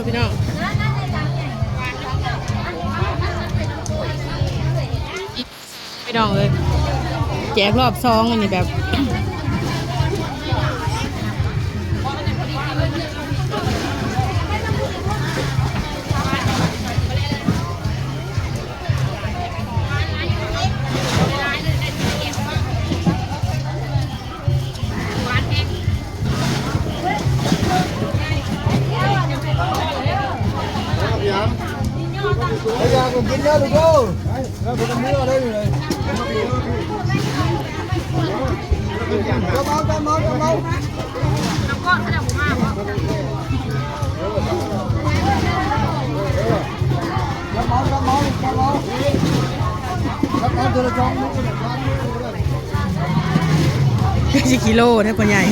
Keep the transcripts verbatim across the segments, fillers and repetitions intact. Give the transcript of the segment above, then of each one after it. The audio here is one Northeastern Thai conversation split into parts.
พี่น้อง พี่น้องเอ้ย แจกรอบสองอันนี้แบบ เอายาก็กินแล้วลูกเอ้ย แล้วผมก็เมื่อได้อยู่เลย จะเมา จะเมา จะเมา สิกิโลแท้พ่อใหญ่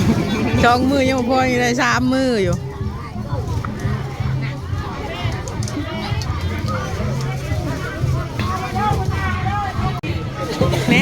สองมือยังบ่พอ ยังได้สามมืออยู่ แหม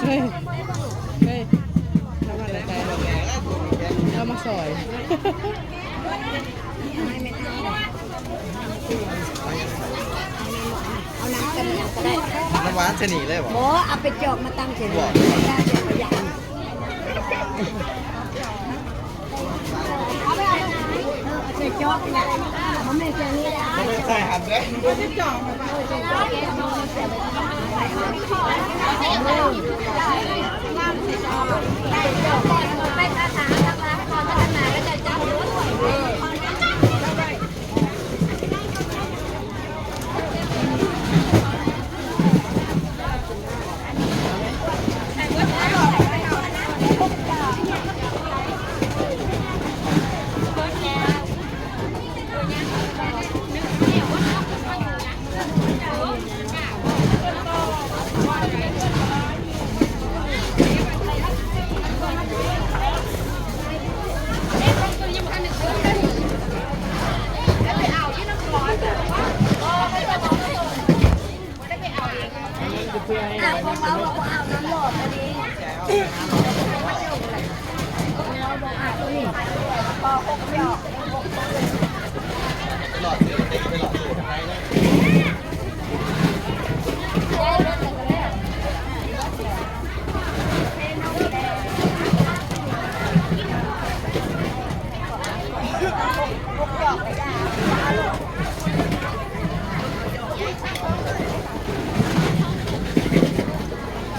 เฮ้ย เฮ้ย เรามาสอย เอาน้ำกันเนี่ยก็ได้ น้ำหวานชะนีเลยบ่ บ่ เอาไปจอกมาตั้งเฉยๆ บ่ ได้เดี๋ยวขยะ เอาไปเอาไป เออ เอาไปจอกเนี่ย มันไม่ใช่นี่แหละ มันไม่ใช่หั่นเลย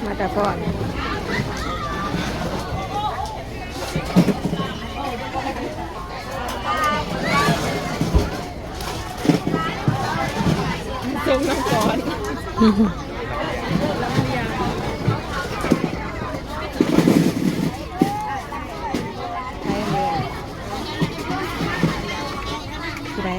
มาแต่พ่อ ทรงน้ำร้อน ได้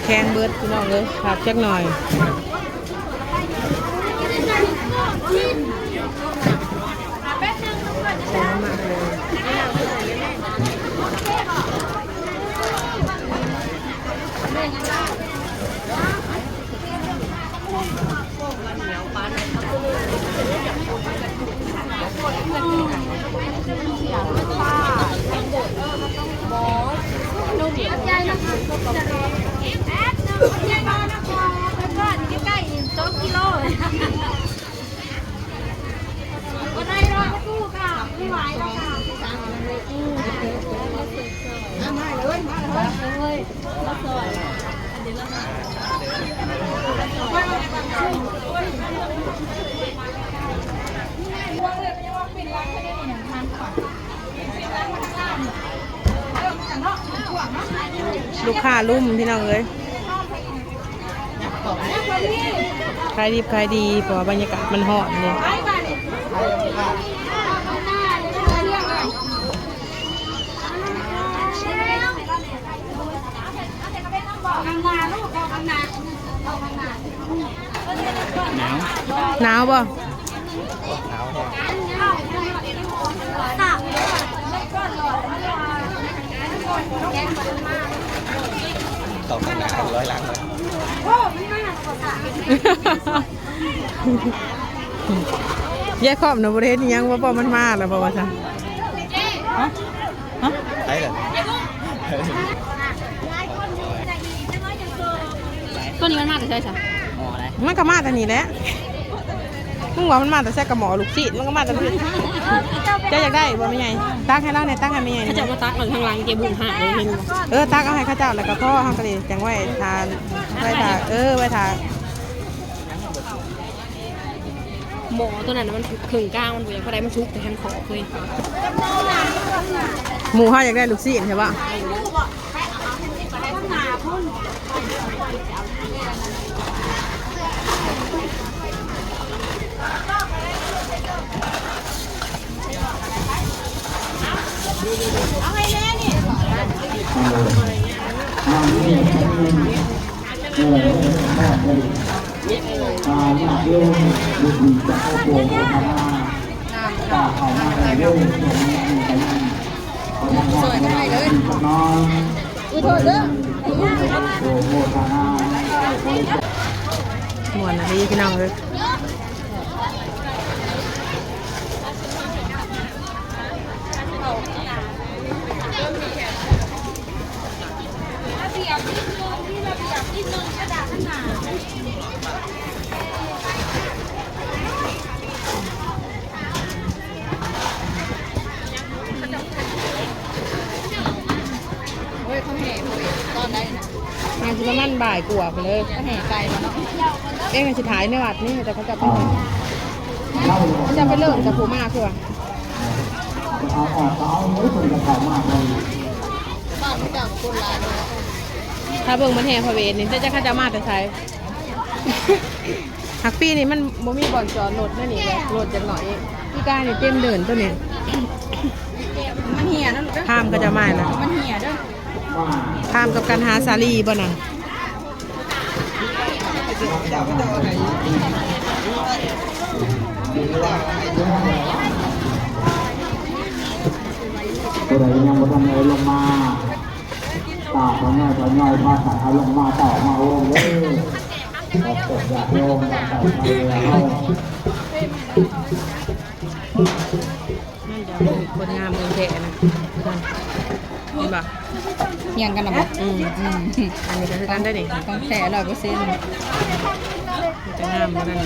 แข็งเบิดพี่น้องเอ้ย พักจักหน่อย แข็งมากเลย ใกล้ๆ อีกสองกิโล บ่ได้รอสักครู่ค่ะ ไม่ไหวแล้วค่ะ ลูกค้าลุ่มพี่น้องเอ้ย ขายดิบขายดี เพราะว่าบรรยากาศมันฮ้อนเลย หนาว หนาวบ่ ตอบคำถามร้อยล้านเลย ยายคอมน่ะบ่ได้เฮ็ดอิหยัง บ่ บ่ มันมาแล้วบ่ว่าซั่น ฮะ ฮะ ไปเลย ตัวนี้มันมาแต่ไสซะ มันก็มาแต่นี่แหละ มึงว่ามันมาแต่ไส กะหม้อลูกชิ้น มันก็มาแต่นี่ เจ้าอยากได้บ่แม่ใหญ่ ตักให้ลาวแหน่ ตักให้แม่ใหญ่ เขาเจ้ามาตักเอาทางหลังเจ๊บุ้งหาเลย เห็นบ่ เออ ตักเอาให้เขาเจ้า แล้วก็พอ เฮาก็เลยจั่งไว้ทาน ไว้ทาน เออ ไว้ทาน หม้อตัวนั้นน่ะมันครึ่งกลาง มันบ่อยากเท่าใด มันสุกแต่ทางขอบเว้ย หมู่เฮาอยากได้ลูกชิ้นใช่ปะ ม่วนอะลีพี่น้องเอ้ย โอ้ย เขาแห่เขาเองตอนใดนะ น่าจะประมาณบ่ายกว่าไปเลย เขาแห่ไกลมาเนาะ เอ็งน่าสิถ่ายในวัดนี่ แต่เขาจะไป เขาจะไปเริ่มจากผู้มาคือว่า เอาออก เอาเฮ้ย คนจะเข้ามาเลย บ้านเขาเจ้าคนหลายเลย ถ้าเบิ่งมันแห่พระเวทนี่ แต่จะเขาจะมาแต่ไส หักปีนี่มันบ่มีบ่อนจอดรถนั่นนี่ รถจักหน่อย พี่กายนี่เต็มเดินตัวนี้ มันเหี่ยนะลูกเด้อ ข้ามก็จะมาแล้ว มันเหี่ยเด้อ ข้ามกับการหาสาลีบ่น่ะ ผู้ใดยังบ่ทันได้ลงมา ตาขอน้อยขอน้อย พาสาลงมาต่อมาโฮมเด้อ ขอบคุณญาติโยม นั่นเดี๋ยวคนงามเมืองแท้นะ เห็นบ่ เฮียงกันนะบ่ อืม อืม อันนี้ก็คือกันได้นี่ ของแท้ร้อยเปอร์เซ็นต์ มันจะงามบ่นั่น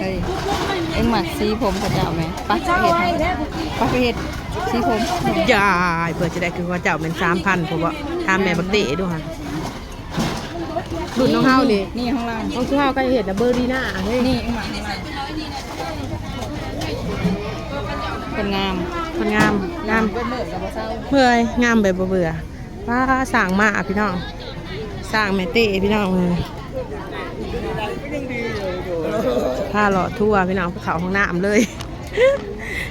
เฮ้ย เอ็งมักสีผมเขาเจ้าไหม ไปเฮ็ดให้ ไปเฮ็ดสีผม ยาย เพื่อจะได้คือเขาเจ้าเป็นสามพัน ผมว่าถามแม่บักเต๋ดูค่ะ รุ่นน้องเฮานี่ นี่ของเรา ของเฮาก็เฮ็ดนะ เบอร์ดีน่าเฮ้ย นี่เอ็งมักของเรา คนงาม คนงาม งาม เบิ่งเบิ่งกับบ่เศร้า เมื่อย งามแบบบ่เบื่อ ว้า สร้างมาพี่น้อง สร้างแม่เต้พี่น้อง เออ พาเลาะทัวร์พี่น้อง เข้าห้องน้ำเลย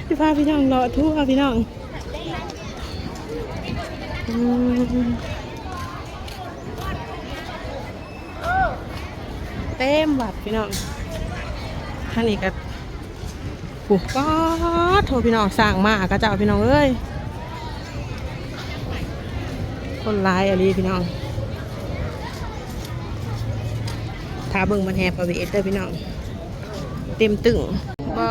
สิพาพี่น้องเลาะทัวร์พี่น้อง อืม เต็มวัดพี่น้อง ทางนี้ก็ โอ้ ป๊าดโทพี่น้อง สร้างมาเขาเจ้าพี่น้องเอ้ย คนหลายอีหลีพี่น้อง ถ้าเบิ่งมันแห่พระเวทเด้อพี่น้อง เต็มตึง บ่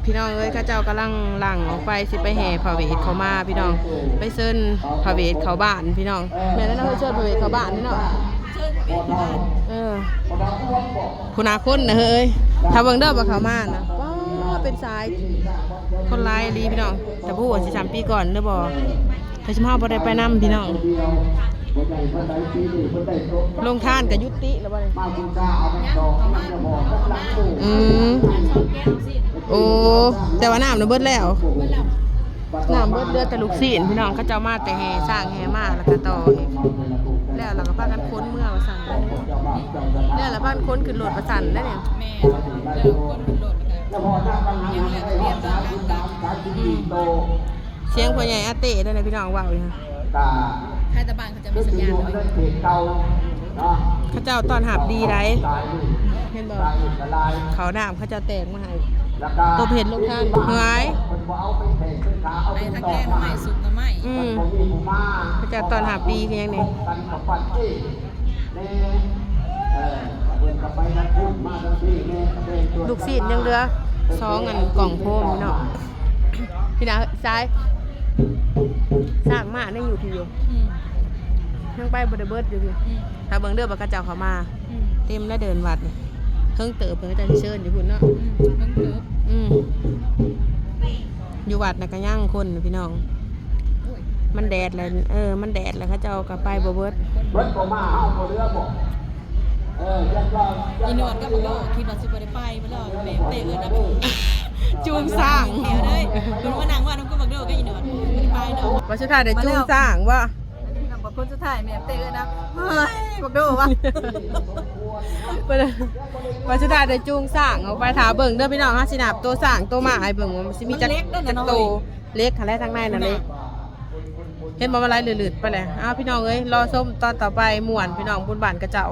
พี่น้องเอ้ย เขาเจ้ากำลังหลั่งออกไป สิไปแห่พระเวทเข้ามาพี่น้อง ไปเชิญพระเวทเข้าบ้านพี่น้อง แม่นแล้วเนาะ เชิญพระเวทเข้าบ้านนี่เนาะ เออ ผู้นาคนนะเฮ้ย ถ้าเบิ่งเด้อบ่เข้ามานะ ว้า เป็นสาย คนหลายอีหลีพี่น้อง แต่บ่ฮู้ว่าสิสามปีก่อนหรือบ่ แต่ซุมเฮาบ่ได้ไปนำพี่น้อง โรงทานก็ยุติแล้วบ่นี่ อืม โอ้ แต่ว่าน้ำน่ะเบิดแล้ว น้ำเบิดเหลือแต่ลูกชิ้นพี่น้อง เขาเจ้ามาแต่แห่ช้างแห่ม้าแล้วก็ต่ออีก แล้วเราก็พากันขนเมือว่าซั่น แล้วเราพากันขนขึ้นรถว่าซั่นแล้วเนี่ย แม่น แล้วคนขึ้นรถแล้วก็ยังเหลือเตรียมเดินทางกลับ อืม เสียงพ่อใหญ่อาเต้ด้วยนะพี่น้องเว้าอยู่ ไทยตะบานเขาจะมีสัญญาณหน่อย เขาเจ้าต้อนรับดีได๋ เห็นบ่ เขาวน้ำเขาเจ้าแตกมาให้ ตัวเห็ดลงทานหาย ไปทั้งแกงหน่อไม้ ซุปหน่อไม้ อืม เขาเจ้าต้อนรับดีคือหยังนี่ ลูกชิ้นยังเหลือสองอันกล่องโฟมพี่น้อง พี่น้าซ้าย ช้างม้ายังอยู่พี่อยู่ อืม ยังไปบ่ได้เบิดอยู่พี่ อืม ถ้าเบิ่งเด้อ บัดเขาเจ้าเข้ามา อืม เต็มแล้วเดินวัดนี่ เฮิงเติบเพิ่นก็จะเชิญอยู่พุ่นเนาะ อืม เฮิงเติบ อืม อยู่วัดน่ะก็ยังคนน่ะพี่น้อง โอ้ย มันแดดแล้ว เออ มันแดดแล้วเขาเจ้าก็ไปบ่เบิด เบิดบ่มา เฮาบ่เหลือบ่ เออ ยังว่า อีหนวดกับบักโดคิดว่าสิบ่ได้ไป บ่รอด แม่เตะเอิ้นนะ จูงช้าง แถวเลย เพิ่นมานั่งว่าน้ำกับบักโดกับอีหนวด บ่ได้ไปดอก ว่าสุดท้ายได้จูงช้างบ่ บักคนสุดท้ายแม่เตะเอิ้นนะ เฮ้ย บักโดวะ เพิ่น ว่าสุดท้ายได้จูงช้างออกไป ถ้าเบิ่งเด้อพี่น้อง เฮาสินับตัวช้างตัวม้าให้เบิ่งว่ามันสิมีจัก มันเล็กเด้อ จัก น้อย โต เล็กหั้นแหละ ทางในน่ะเล็ก เห็นบ่ มันไหลหลืดๆไปเลย เอาพี่น้องเอ้ย รอชมตอนต่อไป ม่วนพี่น้อง บุญบ้านเขาเจ้า